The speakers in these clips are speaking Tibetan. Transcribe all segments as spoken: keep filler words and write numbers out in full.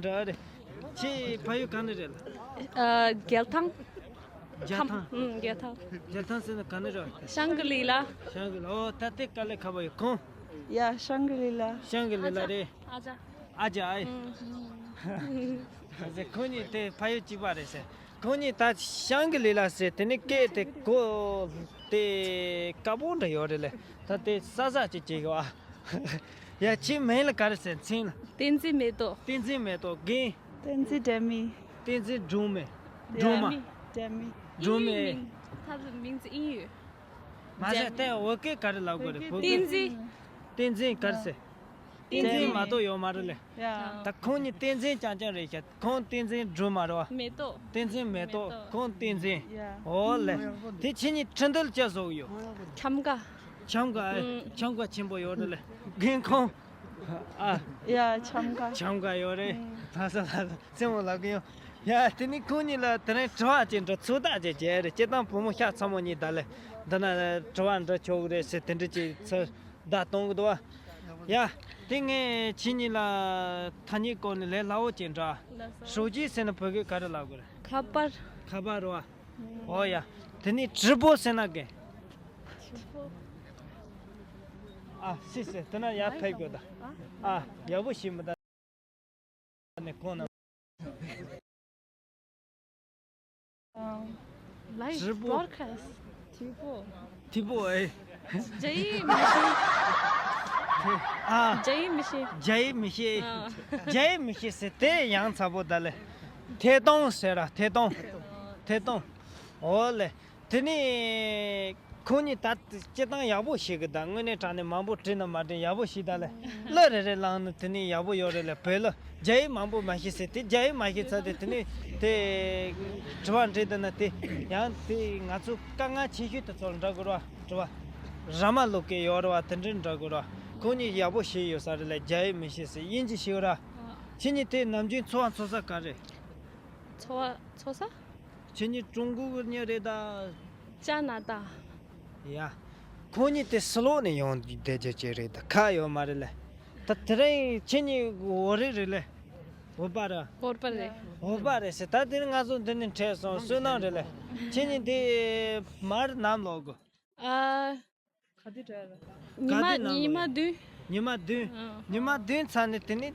འདྲ་རེད། ཁྱེད་ཕ་ཡུལ་ག་ནས་རེད་ལ། ཨ། རྒྱལ་ཐང་། རྒྱལ་ཐང་། ཁམས། ཨུམ། རྒྱལ་ཐང་། རྒྱལ་ཐང་ཟེར་ན་ག་ནས་རེད། ཤང་གི་ལི་ལ། ཤང་གི་ལི་ལ། ཨོ། ད་དེ་དཀའ་ལས་ཁག་པོ་ཡོད་ཁོང་། ཡ། ཤང་གི་ལི་ལ། ཤང་གི་ལི་ལ་རེད། ཨ་ཅག་ཨ་ཅག་ཨ་ཅག་ཨེ། ཨུམ། ཁོང་གཉིས་དེ་ཕ་ཡུལ་གཅིག་པ་རེད་ཟེར། ཁོང་གཉིས་ད་ཤང་གི་ལི་ལ་ཟེར། དེ་ནི་སྐད་དེ་གོ་དེ་དཀར་པོ་འདྲ་ཡོད་རེད་ལེ། ད་དེ་ས་ས་ཅིག་ཅིག་ཡོད་ཨ། ཡ། ཁྱེད་མིང་ལ་ག་རེ་ཟེར། མཚན་ལ། བསྟན་འཛིན་མེ་ཏོག་བསྟན་འཛིན་མེ་ཏོག་རྒན། བསྟན་འཛིན་སྒྲོལ་མ། བསྟན་འཛིན་སྒྲོལ་མ། སྒྲོལ་མ། སྒྲོལ་མ། སྒྲོལ་མ། 英语名，他的名字英语。མ་ཟད་དེ་བོད་སྐད་ག་རེ་ལབ་དགོས་རེད། བོད་སྐད། བསྟན་འཛིན། བསྟན་འཛིན་ག་རེ་ཟེར། བསྟན་འཛིན་མ་གཏོགས་ཡོད་མ་རེད་ལེ། ཡ། ད་ཁོང་གཉིས་བསྟན་འཛིན་རྐྱང་རྐྱང་རེད་ཤག་ཁོང་བསྟན་འཛིན་སྒྲོལ་མ་རེད་བ། མེ་ཏོག་བསྟན་འཛིན་མེ་ཏོག་མེ་ཏོག་ཁོང་བསྟན་འཛིན། ཡ། ཨོ་ལེ། དེ་ཁྱེད་གཉིས་ཁྲི་འདུལ་ཅི་བཟོ་གི་ཡོད། ཁྱམས་ཀ་ཁྱམས་ཀ་ཨེ། ཨུམ། ཁྱམས་ཀ་ཆེན་པོ་ཡོད་རེད་ལེ། རྒན་ཁོང་། ཨ། ཡ། ཁྱམས་ཀ་ཁྱམས་ཀ་ཡོད་རེད། ཨུམ། ལགས་སོ་ལགས་སོ། རྩེད་མོ་ལབ་གི་ཡོད། ཡ། དེ་ནི་ཁོང་གཉིས་ལ་དེ་རིང་དྲི་བ་ཅིག་འདྲི། ཚོད་ལྟ་ཅིག་བྱས་རེད། སྤྱིར་བཏང་བུ་མོ་ཤ་ཚ་མོ་གཉིས་ད་ལེ་འདི་ན་དྲི་བ་འདྲི་ཆོག་གི་རེད་ཟེར། དེ་འདྲ་ཅིག་ཚོད་བརྡ་གཏོང་གི་འདུག་བ། ཡ། དེ་ངས་ཁྱེད་གཉིས་ལ་ཐ་སྙད་སྐོར་ནས་ལས་སླ་བོ་ཅིག་འདྲི། ལགས་སོ། 手机 ཟེར་ན་བོད་སྐད་ག་རེ་ལབ་དགོས་རེད། ཁ་པར། ཁ་པར་རེད་བ། ཨོ་ཡ། དེ་ནི་直播 ཟེར་ན་གན། ཨ། སི་སི། དེ་ན་ཡར་ཕེབས་དགོས་ད། ཨ། ཡག་པོ་ཞིག་མི་ད། ནས་གོང་ན། Live 直播 broadcast. 直播。 直播 ཨེ། རྒྱ་ཡིག་མི་ཤེས། ཨ། རྒྱ་ཡིག་མི་ཤེས། རྒྱ་ཡིག་མི་ཤེས། ཨ། རྒྱ་ཡིག་མི་ཤེས་ཟེར་དེ་ཡང་ཚ་པོ་ད་ལེ། ཐད་གཏོང་ཟེར་ར། ཐད་གཏོང་། ཐད་གཏོང་། ཨོ་ལེ། དེ་ནི་ཁོང་གཉིས་ད་སྤྱིར་བཏང་ཡག་པོ་ཤེས་གི། ད་དངོས་གནས་དྲང་གནས་མང་པོ་དྲིས་ན་མ་དྲིས་ཡག་པོ་ཤེས་ད་ལེ། གླུ་རེ་རེ་བླངས་ན་དེ་ནི་ཡག་པོ་ཡོད་རེད་ལེ། བོད་གླུ། རྒྱ་ཡིག་མང་པོ་མ་ཤེས་ཟེར། དེ་རྒྱ་ཡིག་མ་ཤེས་ཚར་དེ་དེ་ནི་དེ་དྲི་བ་འདྲི་འདི་ན་དེ་ཡང་དེ་ང་ཚོ་དཀའ་ངལ་ཆེ་ཤོས་དེ་ཚོར་འདྲི་དགོས་ར་བ། དྲི་བ་ར་མ་ལུག་གི་ཡོད་ར་བ། དེ་འདྲ་འདྲི་དགོས་ར་བ། ཁོང་གཉིས་ཡག་པོ་ཤེས་ཡོད་ས་རེད་ལེ། རྒྱ་ཡིག་མི་ཤེས་ཟེར། དབྱིན་ཇི་ཤེས་ར། ཁྱེད་གཉིས་དེ་ནམ་རྒྱུན་འཚོ་བ་འཚོ་ས་ག་རེ། འཚོ་བ་འཚོ་ས། ཁྱེད་གཉིས་ཀྲུང་གོ་གི་མྱི་རེད་ད། ཅ་ན་ཏ། ཡ། ཁོང་གཉིས་དེ་སི་ལོ་ནས་ཡོང་བསྡད་རྒྱུ་ཅིག་རེད་ད། ཁག་ཡོད་མ་རེད་ལེ། ད་དེ་རིང་ཁྱེད་གཉིས་བོད་རིགས་རེད་ལེ། བོད་པ་རེད། བོད་པ་རེད། བོད་པ་རེད་ཟེར། ད་དེ་རིང་ང་ཚོ་འདི་ནས་འཕྲད་སོང་། བསོད་ནམས་རེད་ལེ། ཁྱེད་གཉིས་དེ་མར་ནམ་ལོག་དགོས། ཨ། ག་དུས་འགྲོ་ཡ་རེད། ཉི་མ། ག་དུས་ནང་ཉི་མ་བདུན། ཨ། ཉི་མ་བདུན་ཚར་ནས་དེ་ནི་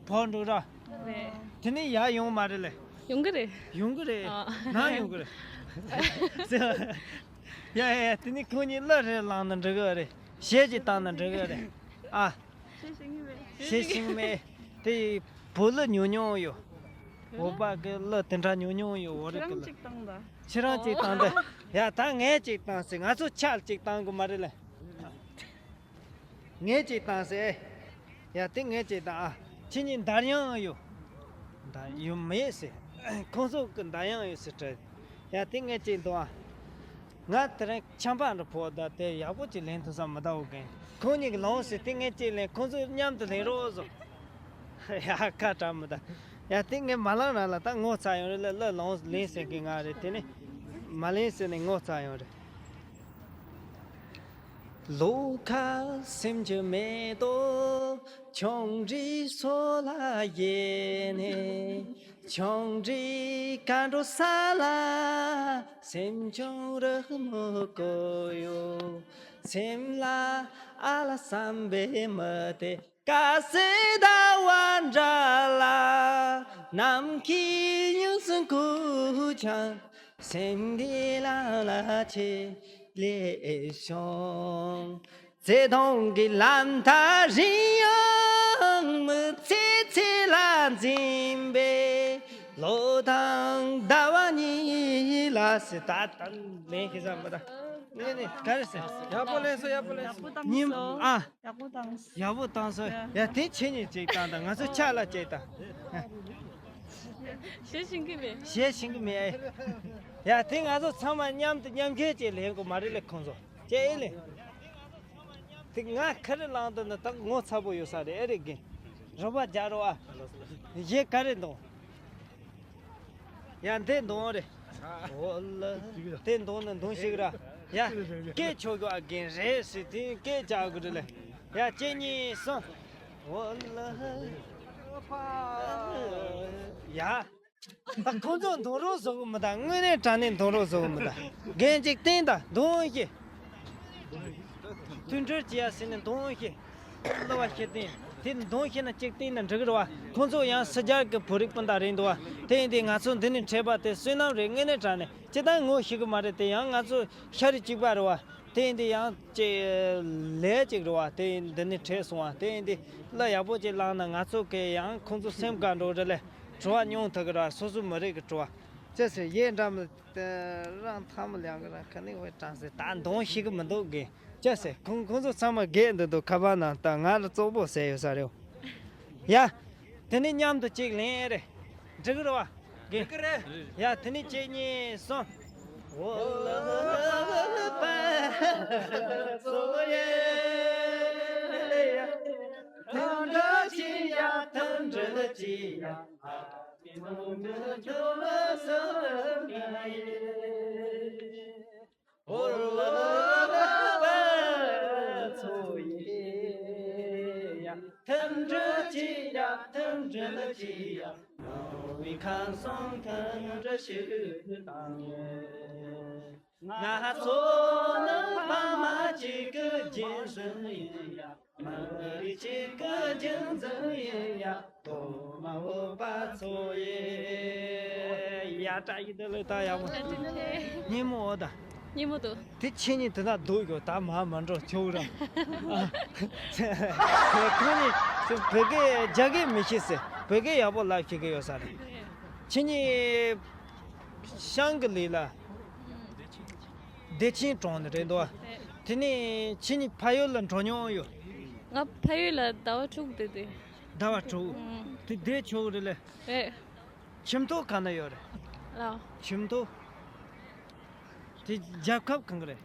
བོད་འགྲོ་ར། རེད། དེ་ནི་ཡར་ཡོང་མ་རེད་ལེ། ཡོང་གི་རེད། ཡོང་གི་རེད། ཨ། ནམ་ཡོང་གི་རེད། ཡ་ཡ་ཡ། དེ་ནི་ཁོང་གཉིས་གླུ་རེ་བླངས་ན་འགྲིག་གི་རེད། གཞས་ཅིག་བཏང་ན་འགྲིག་གི་རེད། ཨ། གཞས་ཤེས་ཀྱི་མེད། གཞས་ཤེས་ཀྱི་མེད། དེ་བོད་གླུ་ཉུང་ཉུང་ཡོད། བོད་པ་གི་གླུ་དེ་འདྲ་ཉུང་ཉུང་ཡོད། བོད་རིགས་ཀྱི་གླུ། ཁྱེད་རང་གཅིག་བཏང་ད། ཡ། ད་ངས་གཅིག་བཏང་ཟེར། ང་ཚོ་ཆ་གཅིག་བཏང་དགོས་མ་རེད་ལེ། ངས་གཅིག་བཏང་ཟེར། ཡ། དེ་ངས་གཅིག་བཏང་ཨ། ཁྱེད་གཉིས་འདར་དབྱངས་ཡོད། འདར་དབྱངས་མེད་ཟེར། ཁོང་ཚོ་གི་འདར་དབྱངས་ཡོད་ཟེར་དྲན། ཡ། དེ་ངས་གཅིག་བཏང་ཨ། ང་དེ་རིང་ཆམ་པ་འདྲ་ཕོག་ད། དེ་ཡག་པོ་ཅིག་ལེན་ཐུབ་ས་མི་གདའ་བོ་གན། ཁོང་གཉིས་ཀྱིས་ལོངས་ཟེར། དེ་ངས་གཅིག་ལེན། ཁོང་ཚོ་མཉམ་དུ་ལེན་རོགས་ཟེར། ཡ། ཁ་གྲག་མི་གདའ། ཡ། དེ་ངས་མ་ལངས་རང་ལ་ད་ངོ་ཚ་ཡོང་རེད་ལ། གླུ་ལོངས་ལེན་ཟེར་གི་ང་རེད། དེ་ནི་མ་ལེན་ཟེར་ནས་ངོ་ཚ་ཡོང་རེད། བློ་ཁ་སེམས་ཀྱི་མེ་ཏོག་ཆུང་འདྲིས་སོ་ལ་ཡེ་ནས། ཆུང་འདྲིས་ཀ་འགྲོ་ས་ལ། སེམས་ཆུང་རི་མོ་བཀོད་ཡོད། སེམས་ལ་ཨ་ལ་བསམ་པའི་མི་དེ། དཀར་གསལ་ཟླ་བ་འདྲ་ལ། ནམ་མཁའི་དབྱིངས་སུ་འཁོར་ཀྱང་། སེམས་འདི་ལ་ལ་ཆེ་ལེ་ཤོང་། བརྩེ་དུང་གི་ལམ་མཐའ་རིང་ཡང་མི་ཚེ་ཚེ་ལ་འཛིན་པའི་ལོ་དང་ཟླ་བ་གཉིས་ལ་ཟེར། ད་ད་ལེན་ཤེས་ས་མ་ད། ནས་ནས་ག་རེ་ཟེར། ཡག་པོ་ལེན་སོང་། ཡག་པོ་ལེན་སོང་། ཉིན་ཨ། ཡག་པོ་བཏང་། ཡག་པོ་བཏང་སོང་། ཡ། ཡ། དེ་ཁྱེད་གཉིས་གཅིག་བཏང་དང་། ང་ཚོ་ཆ་ལ་གཅིག་བཏང་། གཞས་ཤེས་ཀྱི་མེད། གཞས་ཤེས་ཀྱི་མེད་ཨེ། ཡ། དེ་ང་ཚོ་ཚང་མ་མཉམ་དུ་མཉམ་འཁྱེར་བྱས་ལེན་དགོས་མ་རེད་ལེ། ཁོང་ཚོ་ཅེ་ཨེ་ལེ། དེ་ང་ཁ་རེ་ལངས་དུས་ན་ད་ངོ་ཚ་པོ་ཡོད་ས་རེད། ཨེ་རེད་རྒན། རོགས་པ་རྒྱག་རོགས་ཨ། གཞས་ག་རེ་འདུག་ཡ། འདི་འདོན་རེད། འོ་ལ། དེ་འདོན་ནི་འདོན་ཞིག་ར། ཡ། སྐད་ཆོག་གི་ཨ་རྒན་རེད་ཟེར། དེ་སྐད་རྒྱག་དགོས་རེད་ལེ། ཡ། གཅིག་གཉིས་གསུམ། འོ་ལ། ཡ། ད་ཁོང་ཚོ་འདོན་རོགས་བཟོ་གི་མི་འདུག་དངོས་གནས་དྲང་གནས་འདོན་རོགས་བཟོ་གི་མི་འདུག་རྒན་གཅིག་བསྟན་དང་འདོན་ཤེས། མཐུན་སྒྲིལ་བྱེད་ཡ་ཟེར་ནས་འདོན་ཤེས། གླུ་བ་ཤེས་བསྟན་དེ་འདོན་ཤེས་ན་གཅིག་བསྟན་ན་འགྲིག་གི་རེད་བ། ཁོང་ཚོ་ཡང་སྲིད་རྒྱལ་གི་བོད་རིགས་སྤུན་ཟླ་རེད་འདུག་བ། དེ་ཡིན་དུས་ང་ཚོ་འདི་ནས་འཕྲད་པ་དེ་བསོད་ནམས་རེད། དངོས་གནས་དྲང་གནས་སྤྱིར་བཏང་ངོ་ཤེས་གི་མ་རེད། དེ་ཡང་ང་ཚོ་ཤ་རུས་གཅིག་པ་རེད་བ། དེ་ཡིན་དུས་ཡང་ཅིག་ལས་ཅིག་རེད་བ། དེ་ཡིན་འདི་ནས་འཕྲད་སོང་བ། དེ་ཡིན་དུས་གླུ་ཡག་པོ་ཅིག་བླངས་ན་ང་ཚོ་གི་ཡང་ཁོང་ཚོ་སེམས་དགའ་འགྲོ་རེད་ལས། བྲོ་བ་མྱོང་ཐུབ་ཀྱི་རེད་བ། སོ་སོ་མི་རིགས་ཀྱི་བྲོ་བ། ཅི་ཟེར་ཡས་འདྲ་མི་དེ་རང་ཐ་མི་ལེན་གི་རང་ག་ནས་འོས་དྲངས་ཟེར། ད་འདོན་ཤེས་གི་མི་འདུག་གི། ཅི་ཟེར་ཁོང་ཁོང་ཚོ་ཚང་མ་རྒས་འདུག་འདུག་ཁ་པར་ནང་ད་ང་ལ་བཙོག་པོ་ཟེར་ཡོད་ས་རེད། ཡ། དེ་ནས་མཉམ་དུ་གཅིག་ལེན་རེད། འགྲིག་གི་རེད་བ། རྒན། ཡ་དེ་ནས་གཅིག་གཉིས་གསུམ། འོ་ལ་པ་ཚོ་ཡེ། དུམ་གྲ་ཅི་ཡ་དུམ་གྲ་ཅི་ཡ། འོ་ལ་པ་ཚོ་ཡེ། དུམ་གྲ་ཅི་ཡ་དུམ་གྲ་ཅི་ཡ། ནོར་བུའི་ཁ་སང་དུམ་གྲ་ཞིག་དང་། ང་ཚོ་ནི་ཕ་མ་གཅིག་གི་རྒྱུད་འཛིན་ཡིན་ཡ། མི་རིགས་གཅིག་གི་རྒྱུད་འཛིན་ཡིན་ཡ། ཐོག་མ་འོས་པ་ཚོ་ཡིན་ཡ། བཀྲ་ཤིས་བདེ་ལེགས། ད་ཡག་པོ། བཀྲ་ཤིས་བདེ་ལེགས། སྙན་མོ་འོ་ད། སྙན་མོ་འདུག་དེ་ཁྱེད་གཉིས་དེ་ན་སྡོད་ཡོད། ད་མ་མ་འགྲོ་ཁྱོད་རང་། ཁོ་གཉིས་བོད་སྐད་རྒྱ་སྐད་མི་ཤེས་ཟེར། བོད་སྐད་ཡག་པོ་ལབ་ཤེས་ཀྱི་ཡོད་ས་རེད། ཁྱེད་གཉིས་ཤང་གི་ལི་ལ་བདེ་ཆེན་གྲོང་ནས་རེད་འདུག་དེ་ནས་ཁྱེད་གཉིས་ཕ་ཡུལ་ལ་འགྲོ་མྱོང་ཡོད། ང་ཕ་ཡུལ་ལ་ཟླ་བ་དྲུག་བསྡད་དེ། ཟླ་བ་དྲུག་ཨུམ། དེ་བསྡད་ཆོག་གི་རེད་ལེ། རེད། ཁྱིམ་ཐོག་ག་ན་ཡོད་རེད། ལགས། ཁྱིམ་ཐོག་དེ་རྒྱལ་ཁབ་གང་གི་རེད།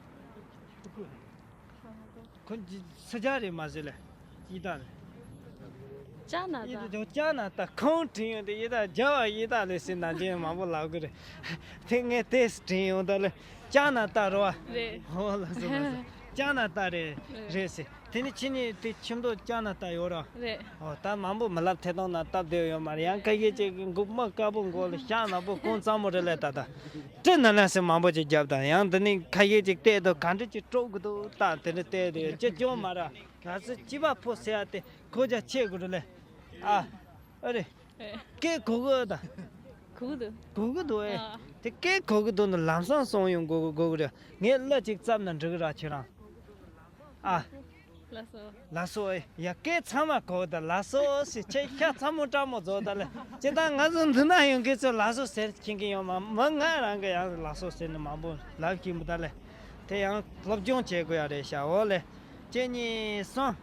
ཁོ་སི་རྒྱ་རེད་མ་ཟེར་ལེ། ཡི་དྭགས་རེད། ཅ་ན་ད། ཡི་དྭགས་ཅ་ན་ད་ཁོང་དྲན་ཡོང་དེ་ཡི་དྭགས་རྒྱ་བ་ཡི་དྭགས་ལེ་ཟེར་ནང་ཆེན་མང་པོ་ལབ་གི་རེད། དེ་ངས་དེ་དྲན་ཡོང་ད་ལེ། ཅ་ན་ད་རོ་བ། རེད། ཧོ་ལ་སོ་ལ་སོ། ཅ་ན་ད་རེད། རེད་ཟེར། དེ་ནི་ཁྱེད་གཉིས་དེ་ཁྱིམ་ཐོག་ཅ་ན་ད་ཡོད་ར། རེད། ཨོ་ད་མང་པོ་མི་ལབ་ཐད་གཏོང་ན་སྟབས་བདེ་ཡོད་མ་རེད། ཡང་ཁ་ཤས་ཅིག་གི་མགོ་མ་དཀར་པོ་མགོ་ལ་ཤ་ནག་པོ་ཁོང་གཙང་མོ་རེད་ལས་ད་ད། དེ་ན་ལ་སེ་མང་པོ་ཅིག་རྒྱབ་དང་ཡང་འདི་ནི་ཁ་ཤས་ཅིག་བལྟས་དུ་ག་འདྲ་ཅིག་དཀྲོག་གི་འདུག་ད་དེ་འདྲ་བལྟས་དུ་ཡོད་ཅི་སྐྱོན་མ་ར། ག་ཚོད་སྐྱིད་པ་ཕོ་ཟེར་ཡ་དེ་ཁོ་ཅག་ཆེ་དགོས་རེད་ལས། ཨ། ཨ་རེད། ཨེ། སྐད་གོ་གི་ད། གོ་གི་འདུག་གོ་གི་འདུག་ཨེ། ཨ། དེ་སྐད་གོ་གི་འདུག་ན་ལམ་སང་སོང་ཡོང་གོ་གི་གོ་གི་རེད། ངས་གླུ་ཅིག་བརྩམས་ན་འགྲིག་གི་ར་ཁྱེད་རང་། ཨ། ལགས་སོ། ལགས་སོ་ཨེ། ཡ་སྐད་ཚང་མ་གོ་གི་ད་ལགས་སོ་ཟེར་ཁྱེད་ཤ་ཚ་མོ་སྤྲང་མོ་རྫོགས་ད་ལེ། ཇི་ལྟར་ང་ཚོ་འདི་ན་ཡོང་མཁན་ཚོ་ལགས་སོ་ཟེར་མཁྱེན་གི་ཡོང་མ་མི་ང་རང་གི་ཡང་ལགས་སོ་ཟེར་ནི་མང་པོ་ལབ་ཀྱིན་པ་ད་ལེ། དེ་ཡང་སློབ་སྦྱོང་བྱེད་དགོས་ཡ་རེད་ཤག་འོ་ལེ། གཅིག་གཉིས་གསུམ།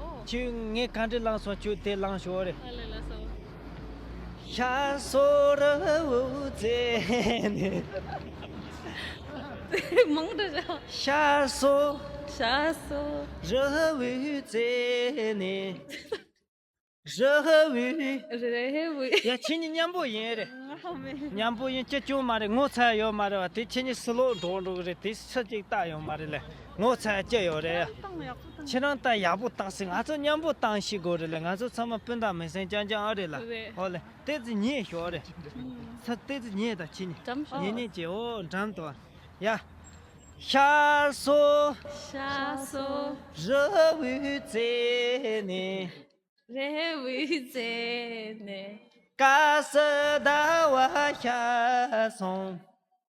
ཨོ། ཁྱོད་ངས་ག་འདྲ་བླངས་སོང་ཁྱོད་དེ་བླངས་ཤོག་རེད། ཨ་ལེ་ལགས་སོ། ཤ་སོ་རི་བོའི་རྩེ་ནས། མང་དྲགས་བཞག་ཤ་སོ། ཤ་སོ། རི་བོའི་རྩེ་ནས། རི་བོའི། རི་བོའི། ཡ་ཁྱེད་གཉིས་མཉམ་པོ་ཡིན་རེད། ང་ཧ་མེད། མཉམ་པོ་ཡིན་ཅི་སྐྱོན་མ་རེད། ངོ་ཚ་ཡ་ཡོད་མ་རེད་བ། དེ་ཁྱེད་གཉིས་སུ་ལོག་འགྲོ་འགྲོ་གི་རེད། དེ་སུ་གཅིག་ལྟ་ཡོད་མ་རེད་ལེ། ངོ་ཚ་ཡ་ཅི་ཡོད་རེད། ཁྱེད་རང་ལྟ་ཡག་པོ་བཏང་སྲིད། ང་ཚོ་མཉམ་པོ་བཏང་ཤེས་དགོས་རེད་ལེ། ང་ཚོ་ཚང་མ་སྤུན་ཟླ་མིང་སྲིང་རྐྱང་རྐྱང་ཨ་རེད་ལ། རེད། ཧོ་ལེ། ཏོག་ཙམ་ཉལ་ཤོག་རེད། ས་ཏོག་ཙམ་ཉལ་དང་ཁྱེད་གཉིས། འགྲམ་ཤོག་ཉལ་ཉལ་གྱི་ཨོ་འགྲམ་དུ། ཡ། ཤ་སོ། ཤ་སོ། རི་བོའི་རྩེ་ནས། རི་བོའི་རྩེ་ནས། དཀར་གསལ་ཟླ་བ་ཤར་སོང་།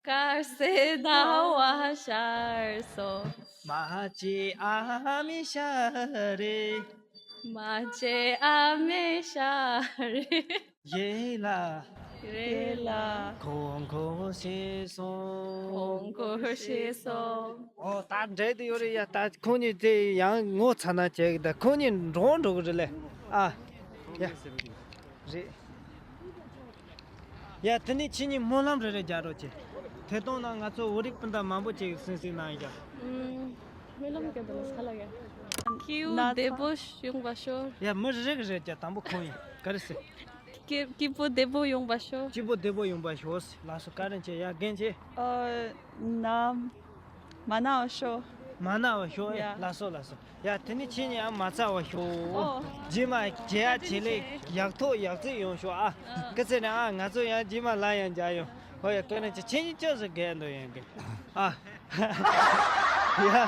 དཀར་གསལ་ཟླ་བ་ཤར་སོང་། མ་བྱེད་ཨ་མའི་ཤ་རེད། མ་བྱེད་ཨ་མའི་ཤ་རེད། ཡེ་ལ། ཡེ་ལ། ཁོང་ཁོ་ཤེས་སོང་། ཁོང་ཁོ་ཤེས་སོང་། ཨོ་ད་འདྲེ་དེ་ཡོད་རེད་ཡ། ད་ཁོང་གཉིས་དེ་ཡང་ངོ་ཚ་ན་བྱེད་གི། ད་ཁོང་གཉིས་འགྲོ་འགྲོ་གི་རེད་ལེ། ཨ། ཡ། རེད། ཡ་དེ་ནས་ཁྱེད་གཉིས་སྨོན་ལམ་རེ་རེ་རྒྱག་རོགས་གྱིས། ཐད་གཏོང་ནང་ང་ཚོ་བོད་རིགས་སྤུན་ཟླ་མང་པོ་ཅིག་སེམས་སེམས་གནང་ཡ། ཨུམ། སྨོན་ལམ་རྒྱག་འདུག་ལ་ས་ལ་ཡ། སྐྱིད་པོ་བདེ་པོ་ཡོང་བ་ཤོག་ཡ་མི་རེ་རེ་རེ་རྒྱག་དང་པོ་ཁོང་ཡིན། ག་རེ་ཟེར། སྐྱིད་སྐྱིད་པོ་བདེ་པོ་ཡོང་བ་ཤོག་སྐྱིད་པོ་བདེ་པོ་ཡོང་བ་ཤོག་ལགས་སོ། བཀའ་དྲིན་ཆེ་ཡ། རྒན་ཆེ། ཨ། ནམ། མ་ན་བ་ཤོག་མ་ན་བ་ཤོག་ཨེ། ཡ། ལགས་སོ་ལགས་སོ། ཡ་དེ་ནི་ཁྱེད་ཉིད་ཨ་མ་ཚ་བ་ཤོག་ཨོ། རྗེས་མ་རྒྱལ་ཡ་བྱེད་ལས་ཡག་ཐོག་ཡག་རྩེ་ཡོང་ཤོག་ཨ། ཨ། སྐུ་ཚེ་ནི་ཨ་ང་ཚོ་ཡང་རྗེས་མ་ལ་ཡང་མཇལ་ཡོང་། ཧོ་ཡ་སྐུ་ན་ཁྱེད་ཉིད་ཅོག་ཙེ་རྒས་འདུག་ཡང་གི་ཨ། ཡ།